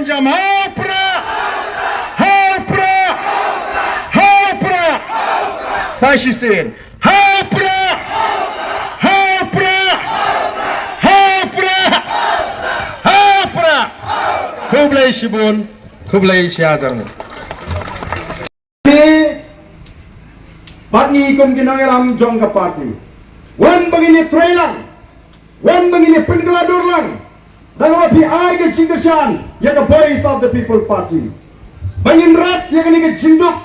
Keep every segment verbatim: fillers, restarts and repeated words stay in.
Jam ha u Prah! Ha u Prah! Ha u Prah! Sa shisien. Ha u Prah! Ha u Prah! Ha u Prah! Ha u Prah! Khublei shibun, khublei shihajar nguh. Te, bad ngi kum ki nongïalam jong ka party, wan ba ngin ïatrei lang, wan ba ngin ïapynkylla dur lang, da kaba phi ai ka jingkyrshan ïa ka Voice of the People Party. Ba ngin rat ïa kane ka jingduk,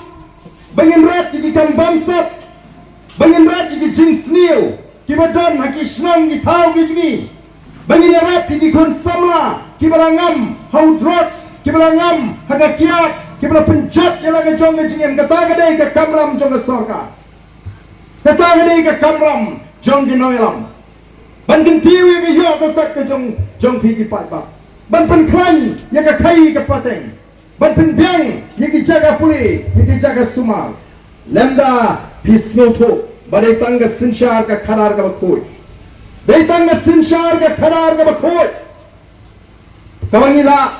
ba ngin rat ïa ki kam bamsap, ba ngin rat ïa ki jingsniew kiba don ha ki shnong ki thaw ki jngi. Ba ngin ïarap ïa ki khun samla kiba la ngam ha u drugs, kiba la ngam ha ka kiad, kiba la pynjot ïa la ka jong ka jingim. Kata ka dei ka kamram jong ka sorkar. Kata ka dei ka kamram jong ki nongïalam. Ban kyntiew ïa ka ïoh ka kot ka jong, jong phi ki paidbah. Ban pynkhlaiñ ïa ka khaii ka pateng. Ban pynbiang ïa ki jaka pule, ïa ki jaka sumar. Lymda phi sngewthuh ba dei tang ka synshar ka khadar kaba khuid. Dei tang ka synshar ka khadar kaba khuid kaba ngi lah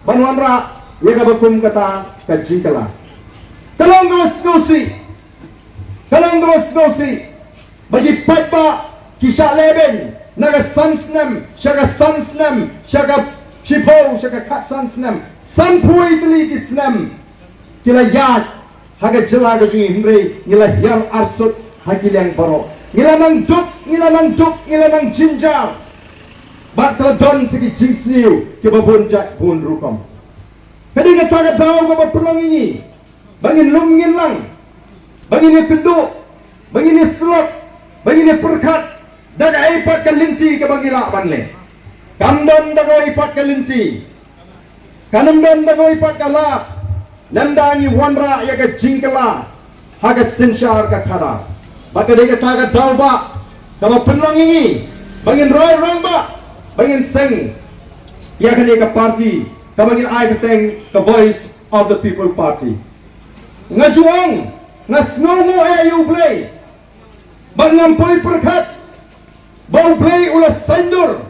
ban wanrah ïa kaba kum kata ka jingkylla. Ka long kaba sngewsih, ka long kaba sngewsih ba ki paidbah ki shah lehbeiñ na ka san snem sha ka san snem, sha ka shiphew sha ka khatsan snem, sanphew tylli ki snem ki la ïaid ha ka jylla ka jong ngi, hynrei ngi la hiar arsut ha ki liang baroh. Ngi la nang duk, ngi la nang duk, ngi la nang jynjar. Bad ka la don sa ki jingsniew kiba bun jait bun rukom. Ka dei kata ka daw kaba pynlong ïa ngi ba ngin lum ngin lang, ba ngin ïakynduh, ba ngin ïasyllok, ba ngin ïapyrkhat da kaei pat ka lynti kaba ngi lah ban leh. Kam don da kawei pat ka lynti, kam don da kawei pat ka lad, lymda ngi wanrah ïa ka jingkylla ha ka synshar ka khadar. Bad ka dei kata ka daw ba kaba pynlong ïa ngi ba ngin roi rangbah, ba ngin seng ïa kane ka party kaba ngi la ai kyrteng ka Voice of the People Party. Nga ju ong, nga sngewnguh ïa U Blei bad ngam poi pyrkhat ba U Blei u la saiñdur,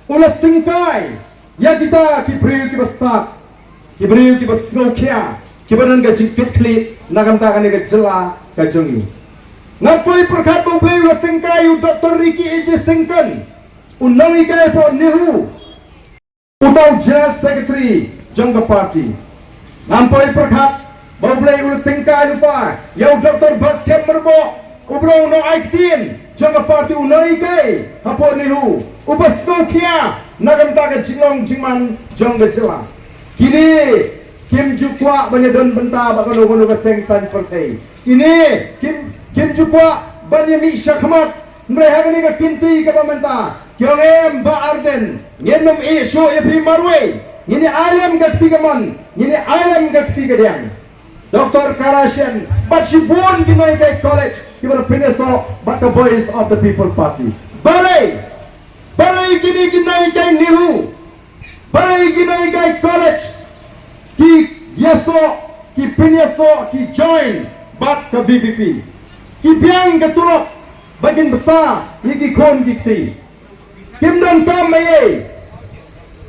u la tyngkai ïa kita ki briew kiba stad, ki briew kiba sngewkhia, kiba don ka jingkitkhlieh na ka bynta kane ka jylla ka jong ngi. Ngam poi pyrkhat ba U Blei u la tyngkai ïa u Doktor Ricky A J Syngkon, u nonghikai hapoh NEHU, uta u General Secretary jong ka party. Ngam poi pyrkhat ba U Blei u la tyngkai lypa ïa u Doktor Batskhem Myrboh, u briew u nongai ktien jong ka party, u nonghikai hapoh NEHU, uba sngewkhia na ka bynta ka jinglong jingman jong ka jylla. Kine kim ju kwah ban ïadon bynta bad kano kano ka seng saiñ pyrthei. Kine kim, kim ju kwah ban ïamih shakhmat. Hynrei ha kane ka kynti kaba mynta, ki ong em Bah Ardent, ngin ym ïeh shuh ïa phi marwei. Ngin ïa ai lem ka kti kamon, ngin ïa ai lem ka kti kadiang. Doktor Karashian bad shibun ki nonghikai college kiba la pynïasoh bad ka Voice of the People Party. Balei, balei kine ki nonghikai NEHU, balei ki nonghikai college ki ïasoh, ki pynïasoh, ki join bad ka V P P? Ki biang ka tulop ba kin bsa ïa ki khun ki kti. Kim don kam eiei,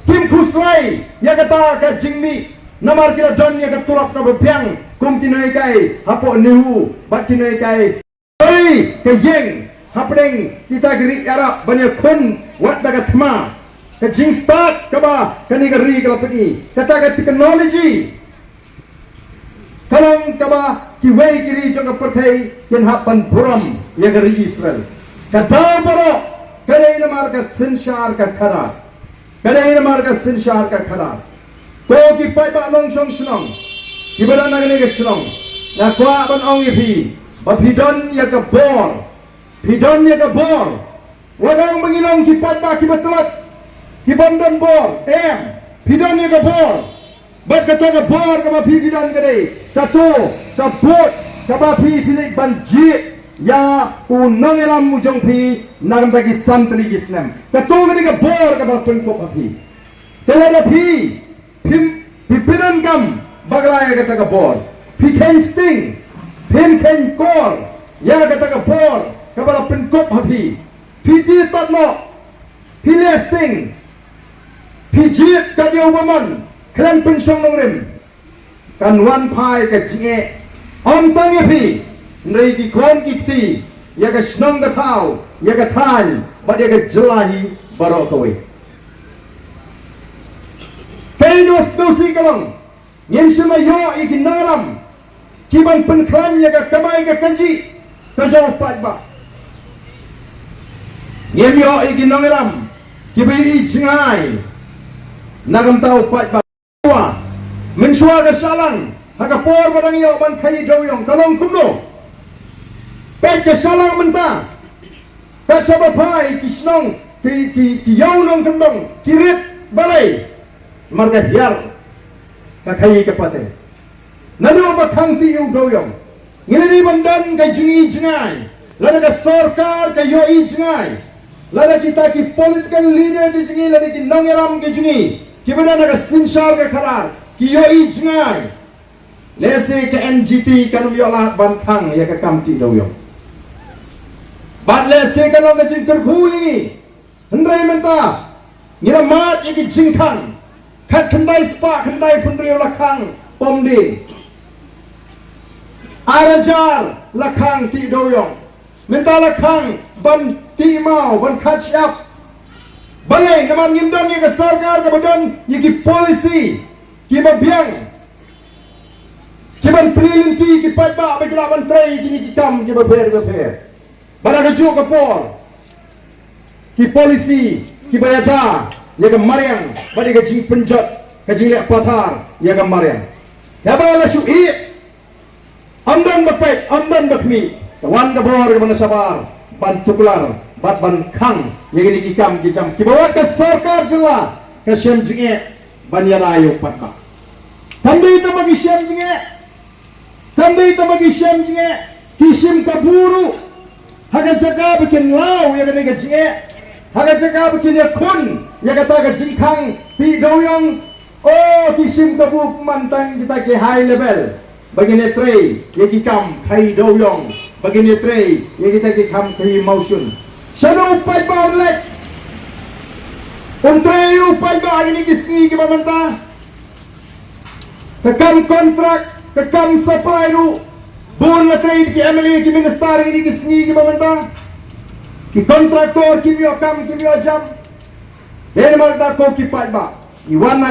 kim khuslai ïa kata ka jingmih, namar ki la don ïa ka tulop kaba biang kum ki nonghikai hapoh NEHU bad ki nonghikai. Oi, ka ïeng hapdeng kita ki ri Arab ban ïakhun wat da ka thma. Ka jingstad kaba kane ka ri ka la pyni, kata ka technology ka long kaba kiwei ki ri jong ka pyrthei kin hap ban burom ïa ka ri Israel. Ka daw baroh ka dei namar ka synshar ka khadar. Ka dei namar ka synshar ka khadar. Ko ki paidbah nongshong shnong kiba don na kane ka shnong, nga kwah ban ong ïa phi ba phi don ïa ka bor. Phi don ïa ka bor. Wat ong ba ngi long ki paidbah kiba tlot, ki bym don bor. Em, phi don ïa ka bor. Bad kata ka bor kaba phi, phi don ka dei kato ka vote kaba phi, phi leit ban jied ïa u nongïalam u jong phi na ka bynta ki san tylli ki snem. Kato ka dei ka bor kaba pynkup ha phi. Te lada phi, phim, phi pyndonkam bakla ïa kata ka bor, phi kheiñ sting, phim kheiñ kor ïa kata ka bor kaba la pynkup ha phi. Phi die tad noh, phi leh sting, phi jied kat ïa u bymman, Khlem pynshong nongrim kan wan phai ka jingeh, ym tang ïa phi, hynrei ki khun ki kti, ïa ka shnong ka thaw, ïa ka thaiñ bad ïa ka jylla hi baroh kawei. Kaei kaba sngewsih ka long, ngim shym la ïoh ïa ki nongïalam kiban pynkhlaiñ ïa ka kamai ka kajih ka jong u paidbah. Ngim ïoh ïa ki nongïalam kiba ïohi jngai na ka bynta u paidbah. Mynshuwa ka Shillong, ha ka por ba dang ïoh ban khaii dewiong, ka long kumno? Peit ka Shillong mynta, peit shaba phai ki shnong, ki, ki, ki ïew nongkyndong ki rit balei? Namar ka hiar ka khaii ka pateng. Naduh ba khang tih u dewiong, ngi la dei ban don ka jingi jngai. Lada ka sorkar ka ïohi jngai, lada kita ki political leader ki jong ngi, lada ki nongïalam ki jong ngi kiba don ha ka synshar ka khadar ki ïohi jngai, lehse ka N G T kan ym ïoh lad ban khang ïa ka kam tih dewiong. Bad lehse kan long ka jingkyrkhu ïa ngi. Hynrei mynta ngi la mad ïa ki jingkhang. Khatkhyndai spah khyndaiphew hynriew la khang pom ding. Ar hajar la khang tih dewiong. Mynta la khang ban tih maw, ban khat shyiap. Balei? Namar ngim don ïa ka sorkar kaba don ïa ki policy kiba biang, kiban plie lynti ïa ki paidbah ba ki lah ban trei ïa kine ki kam kiba pher ba pher. Bad ha kajuh ka por, ki policy kiba ïada ïa ka mariang bad ïa ka jingpynjot, ka jingleh pathar ïa ka mariang. Haba la shu ïeh, ym don ba peit, ym don ba khmih, ka wan ka bor kaba na shabar ban tuklar bad ban khang ïa kine ki kam ki jam kiba wat ka sorkar jylla ka shem jingeh ban ïada ïa u paidbah. Kam dei tang ba ki shem jingeh, kam dei tang ba ki shem jingeh, ki shim kabu ruh. Ha ka jaka ba kin law ïa kane ka jingeh, ha ka jaka ba kin ïakhun ïa kata ka jingkhang tih dewiong, oh, ki shim kabu man tang kita ki high level ba kin ïatrei ïa ki kam khaii dewiong, ba kin ïatrei ïa kita ki kam khaii mawshun. Shano u paidbah un leit? Un trei u paidbah ha kine ki sngi kiba mynta? Ka kam kontrak, ka kam supply ruh, bun la trei ki M L A, ki minister ha kine ki sngi kiba mynta. Ki kontraktor kim ïoh kam, kim ïoh jam. Dei namar kata ko ki paidbah, ngi wan na